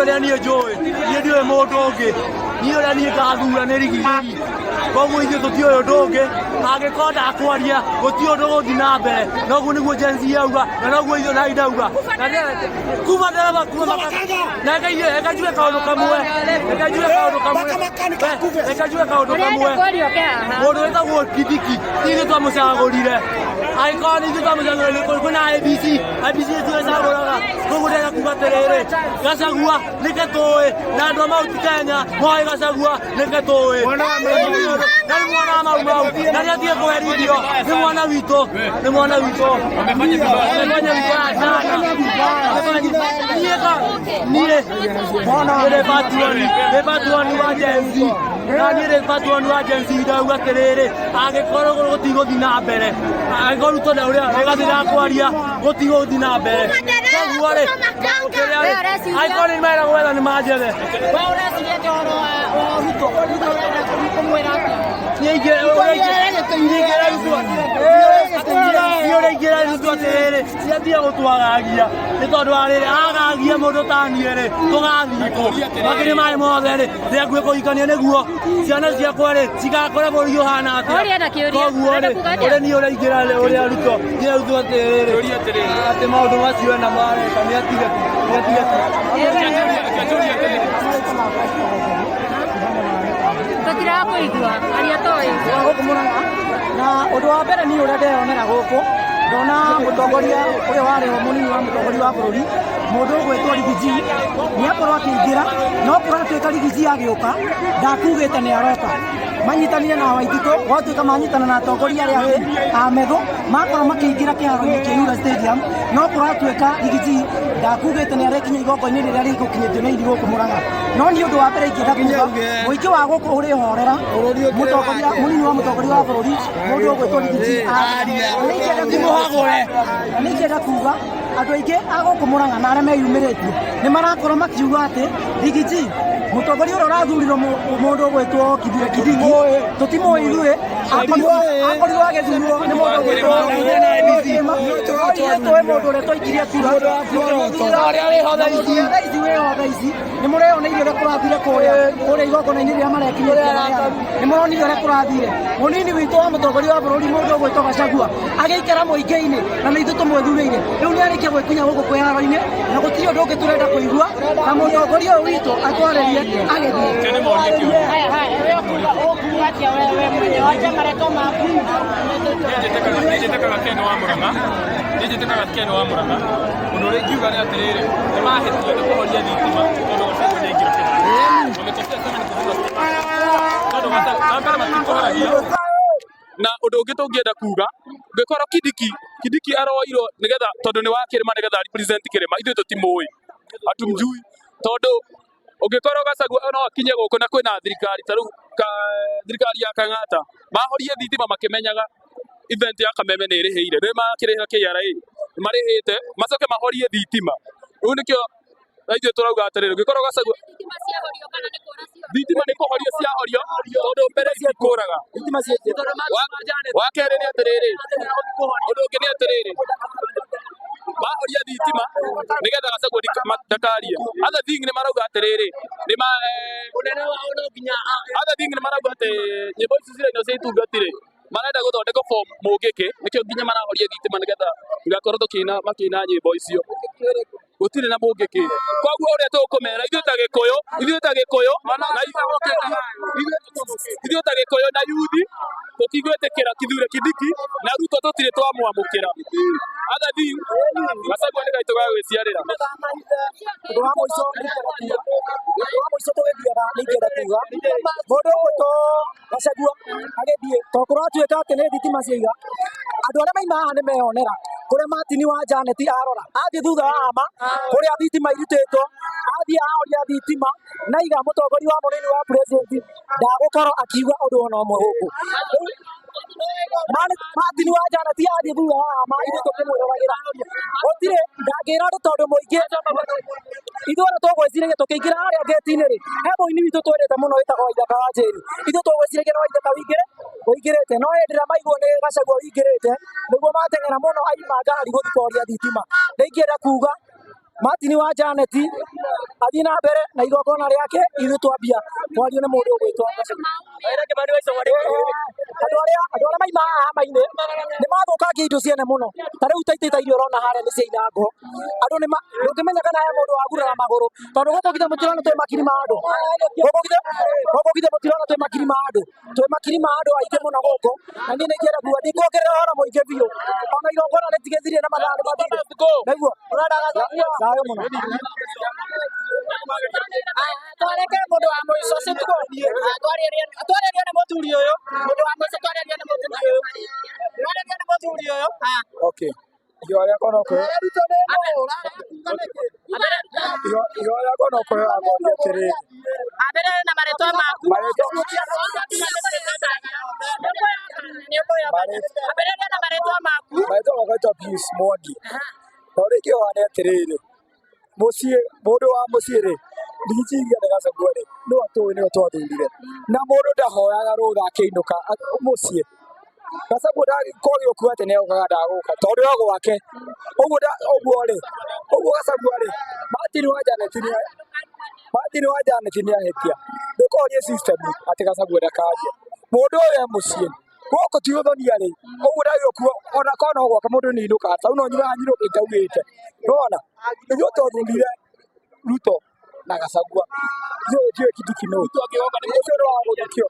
Ũrĩa niĩ njũĩ, niĩ ndiũĩ mũndũ ũngĩ, niĩ ũrĩa niĩ ngathura nĩ Riggy G. Koguo ithuĩ tũtiũĩ ũndũ ũngĩ, angĩkorwo ndakwaria gũtirĩ ũndũ ũgũthiĩ na mbere. Noguo nĩguo Gen Z yauga, na noguo ithuĩ na ndauga. Na kuma ndereba kuma na reke njuge kaũndũ kamwe, reke njuge kaũndũ kamwe, reke njuge kaũndũ kamwe. Mũndũ wĩtagwo Kindiki ti ithuĩ twamũcagũrire. Angĩkorwo nĩ ithuĩ twamũcagũrire, kwĩna IEBC, IEBC nĩ ĩcagũraga. Koguo ndĩrenda kuga atĩrĩrĩ, Gachagua nĩke tũĩ na andũ a Mount Kenya moĩ Gachagua nĩke tũĩ na nĩ mwana wa Mau Mau na nĩ atige kũherithio, nĩ mwana witũ, nĩ mwana witũ, amefanya vibaya sana. Niĩ ka niĩ nĩ batuani, nĩ batuani wa Gen Z, na niĩ nĩ batuani wa Gen Z. Ndauga atĩrĩrĩ, angĩkorwo gũtigũthiĩ na mbere, angĩkorwo Ruto na ũrĩa Rigathĩ ndakwaria, gũtigũthiĩ na mbere. Koguo rĩ, kĩrĩa rĩ, angĩkorwo nĩ marenda gwetha nĩ manjethe. We ũreciria atĩa ũhoro wa Ruto? Ruto ũrenda kũmwĩra atĩa? Niĩ ingĩra Ruto, niĩ ũrĩa ingĩra Ruto atĩrĩrĩ, ciatige gũtwagagia nĩ tondũ wa rĩrĩ, agagia mũndũ ta niĩ rĩ, tũgathiĩ kũ? Makĩria maĩ mothe rĩ, ndĩ hakuhĩ kũhikania nĩguo ciana ciakwa rĩ cigakora bũrũri ũhana atĩa? Ũria na kĩũria. Koguo rĩ, Ũrenda kuga atĩa? ũrĩa niĩ ũrĩa ingĩra ũrĩa Ruto, ingĩra Ruto atĩrĩrĩ, atĩ maũndũ macio ena mareka nĩ atige, nĩ atige. Tũtirakũigua, aria toĩ. Gũkũ Mũrang'a, na ũndũ wa mbere niĩ ũrĩa ndeyonera gũkũ, ndona mũtongoria ũrĩa warĩ mũnini wa mũtongoria wa bũrũri, mũndũ ũgwĩtwo Riggy G, nĩ akorwo akĩingĩra, no kũratuĩka Riggy G agĩũka ndakugĩte nĩ aroka. Manyitanire na Waititũ, gwatuĩka manyitana na atongoria arĩa angĩ a Methu, makorwo makĩingĩra kĩharo-inĩ kĩa Yura Stadium, no kũratuĩka Riggy G ndakugĩte nĩ arekinya igongona-inĩ rĩrĩa rĩgũkinyĩtio nĩ aini gũkũ Mũrang'a. No niĩ ũndũ wa mbere ingĩenda kuga, mũingĩ wa gũkũ ũrĩ horera, mũtongoria mũnini wa mũtongoria wa bũrũri, mũndũ ũgwĩtwo Riggy G aria. Na nĩ ingĩenda kuga andũ aingĩ a gũkũ Mũrang'a na arĩa meyumĩrĩtie nĩ marakorwo makiuga atĩ Riggy G, mũtongoria ũrĩa ũrathurirwo, mũndũ ũgwĩtwo Kithure Kindiki, tũtimũĩ ithuĩ, akorirwo agĩthurwo nĩ mũndũ ũgwĩtwo ithuĩ tũĩ mũndũ ũrĩa twaikirie kura Ũrĩa wĩho thaa ici. thaa ici, wĩho thaa ici. Nĩ mũreyoneire ũrĩa kũrathire kũrĩa igongona-inĩ rĩrĩa marekinyĩtie, nĩ mũronire ũrĩa kũrathire. Mũnini witũ wa mũtongoria wa bũrũri, mũndũ ũgwĩtwo Gachagua, agĩikara mũingĩ-inĩ na nĩ ithuĩ tũmwĩthurĩire. Rĩu nĩ arĩkia gwĩkinya gũkũ kĩharo-inĩ na gũtirĩ ũndũ ũngĩ tũrenda kũigua na mũtongoria ũyũ witũ atwarĩrie agĩthiĩ. Haya, haya, we ũkuga atĩa we mwenyewe? Wanja marĩtwa maku. Niĩ njĩtĩkaga Ken wa Mũrang'a, niĩ njĩtĩkaga Ken wa Mũrang'a. Ũndũ ũrĩa ingiuga nĩ atĩrĩrĩ, nĩ mahĩtia nĩ kũhoria thitima tondũ Gachagua nĩ aingĩra kĩharo. Wamekosea sana ni kuzima stima tondũ Gachagua wa mbere matikũhoragia. Na ũndũ ũngĩ tũngĩenda kuga, ũngĩkorwo Kindiki aroirwo nĩgetha, tondũ nĩ wa kĩrĩma, nĩgetha represent kĩrĩma, ithuĩ tũtimũĩ, hatumjui, tondũ ũngĩkorwo Gachagua no akinye gũkũ na kwĩna thirikari ta rĩu thirikari ya Kang'ata mahorie thitima makĩmenyaga event ya Kameme nĩ ĩrĩhĩire, nĩ makĩrĩha KRA, nĩ marĩhĩte, macoke mahorie thitima. Rĩu nĩkĩo na ithuĩ tũrauga atĩrĩrĩ, ũngĩkorwo Gachagua Thitima ciahorio kana nĩ kũra ciora? Thitima nĩ kũhorio ciahorio tondũ mbere itikũraga. Wa kerĩ nĩ atĩrĩrĩ, ũndũ ũngĩ nĩ atĩrĩrĩ, mahoria thitima nĩgetha Gachagua ndakarie. Other thing nĩ marauga atĩrĩrĩ, nĩ ma other thing nĩ marauga atĩ nyĩmbo ici cirainwo cia itungati rĩ, marenda gũthondeka form mũngĩkĩ, nĩkĩo nginya marahoria thitima nĩgetha tũgakorwo tũkĩina makĩina nyĩmbo icio. Gũtirĩ na mũngĩkĩ. Koguo ũrĩa tũkũmera ithuĩ ta Gĩkũyũ, ithuĩ ta Gĩkũyũ na ithuĩ ta Gĩkũyũ na yuthi, tũtigwĩtĩkĩra Kithure Kindiki na Ruto, tũtirĩ twamwamũkĩra. Other thing, Gachagua nĩ gaitũ ga gwĩciarĩra. Ũndũ wa mũico tũgĩthiaga, nĩ ingĩenda kuga mũndũ ũgwĩtwo Gachagua agĩthiĩ, to kũratuĩka atĩ nĩ thitima ciaiga, andũ arĩa maima haha nĩ meyonera kũrĩa Martin wa Janet arora athiĩ thutha wa ama kũrĩa thitima irutĩtwo, athiĩ ahoria thitima na iga mũtongoria wa mũnini wa president ndagũkorwo akiuga ũndũ ona ũmwe gũkũ. Martin wa Janet athiĩ thutha wa ama, ithuĩ tũkĩmwĩroragĩra gũtirĩ ndangĩra andũ tondũ mũingĩ ithuĩ ona tũgwĩciragia tũkĩingĩra harĩa ngĩti-inĩ rĩ, he mũini witũ twendete mũno wĩtagwo Waithaka wa Njeri. Ithuĩ tũgwĩciragia nĩ Waithaka wĩingĩre ũingĩrĩte, no hĩndĩ ĩrĩa maigua nĩ Gachagua wĩingĩrĩte nĩguo mateng'era mũno aima ngari gũthiĩ kũhoria thitima. Nĩ ingĩenda kuga Martin wa Janet athiĩ na mbere na igongona rĩake, ithuĩ twambia kwario nĩ mũndũ ũgwĩtwo andũ arĩa maima haha hama-inĩ nĩ mathũkangia indo ciene mũno. Ta rĩu ta itĩ ta iria ũrona harĩa nĩ ciainangwo. Andũ nĩ ndũngĩmenya kana he mũndũ wagurara magũrũ, tondũ gũkũ githĩ mũtirona twĩ makiri ma andũ gũkũ? Githĩ mũtirona twĩ makiri ma andũ? Twĩ makiri ma andũ aingĩ mũno gũkũ, na niĩ nĩ ingĩenda kuga ndikuongerera ũhoro mũingĩ biũ, ona igongona rĩtigĩthirire na mathaa nĩ mathire. Naiguo thayũ mũno. Twareke mũndũ wa mũico cituo twarĩrio nĩ mũthuri ũyũ, mũndũ wa mũico twarĩrio nĩ mũthuri ũyũ, twarĩrio nĩ mũthuri ũyũ. Okay. Ihoya rĩakwa no kũhe ihoya rĩakwa no kũhe agondi atĩrĩrĩ. Ambĩrĩria na marĩtwa maku. Ambĩrĩria na marĩtwa maku. Marĩtwa makwa etwa Pius Mwangi. Na ũrĩa ingĩhoya nĩ atĩrĩrĩ, mũciĩ mũndũ wa mũciĩ rĩ, ndigicingia nĩ Gachagua rĩ, nĩwe tũĩ, nĩwe twathurire, na mũndũ ndahoyaga rũtha akĩinũka mũciĩ. Gachagua ndakũrio kuga atĩ nĩokaga, ndagũka tondũ yo gwake ũguo ũguo rĩ, ũguo Gachagua rĩ, Martin wa Janet nĩ Martin wa Janet nĩ ahĩtia ndũkorie system atĩ Gachagua ndakaria mũndũ ũyũ e mũciĩ gũkũ ti ũthonia rĩ, ũguo ndagĩrĩirwo kuo ona korwo no gwake mũndũ nĩ inũkaga. Ta rĩu no nyume haha nyinũke itaugĩte nĩwona ithuĩ twathurire Ruto na Gachagua, ithuĩ gũtirĩ Kindiki nũ ũcio nĩ wa gũthukio.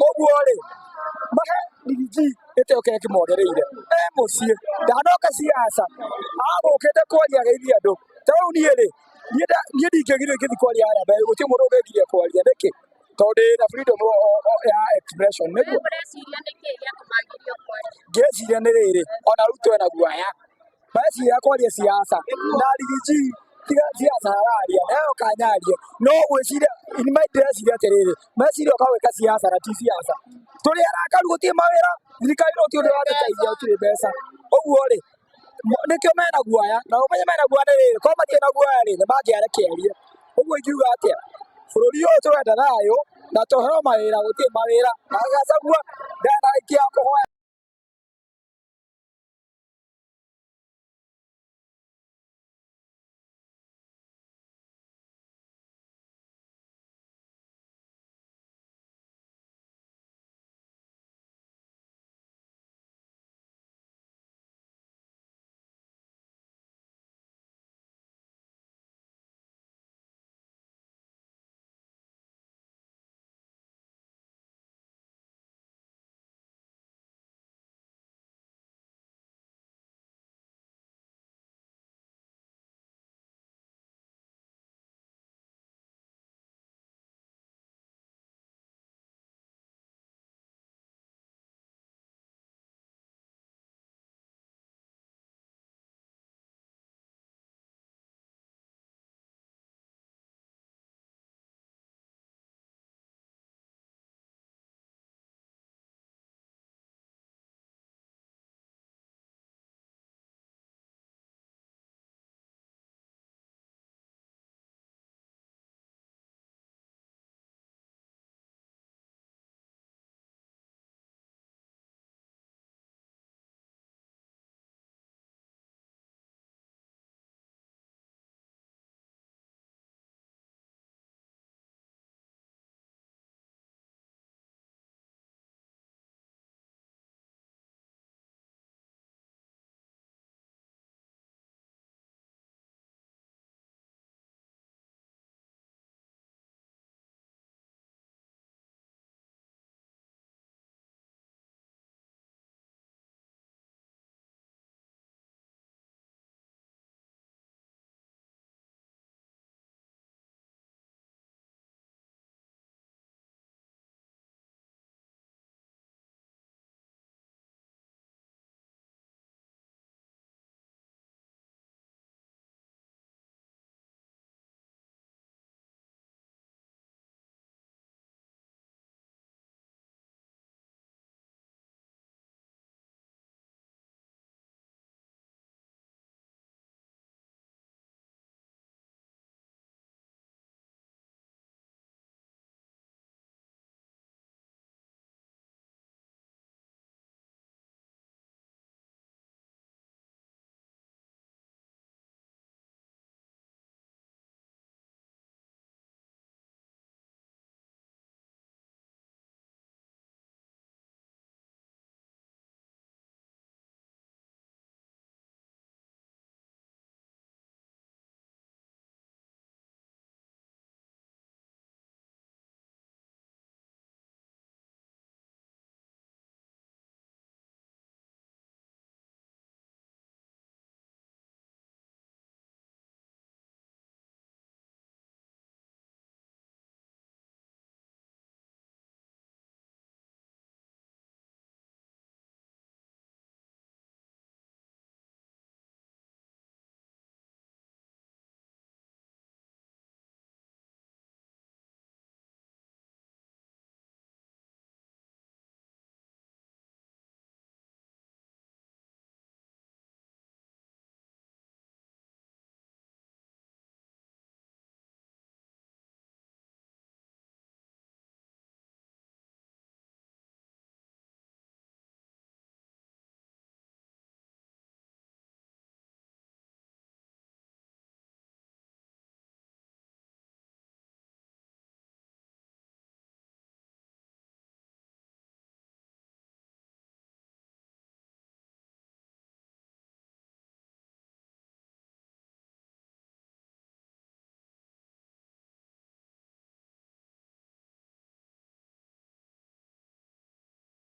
Ũguo rĩ, mahe Riggy G gĩtĩo kĩrĩa kĩmwagĩrĩire. E mũciĩ ndanoka siasa, agũkĩte kwaria ageithie andũ. Ta rĩu niĩ rĩ, niĩ ndingĩgirio ingĩthiĩ kwaria harĩa mbere, gũtirĩ mũndũ ũngĩngiria kwaria. Nĩkĩ? Tondũ ndĩ na freedom ya expression nĩguo. Ũreciria nĩkĩ gĩatũmangirio kwaria? Ngĩciria nĩ rĩrĩ, ona Ruto ena guaya, mareciria kwaria siasa na Riggy G tiga siasa araria nayo kanyarie no gwĩciria ndĩreciria atĩrĩrĩ, meciria oka gwĩka siasa na ti siasa. Tũrĩ arakaru, gũtirĩ mawĩra, thirikari no gũtirĩ ũndũ ĩratũteithia, gũtirĩ mbeca. Ũguo rĩ, nĩkĩo mena guaya, na ũmenye mena guaya nĩ rĩrĩ, korwo matirĩ na guaya rĩ, nĩ mangĩarekereria. Ũguo ingiuga atĩa, bũrũri ũyũ tũrenda thayũ na tũheo mawĩra, gũtirĩ mawĩra, na Gachagua ndarĩ na right ya kũhoya.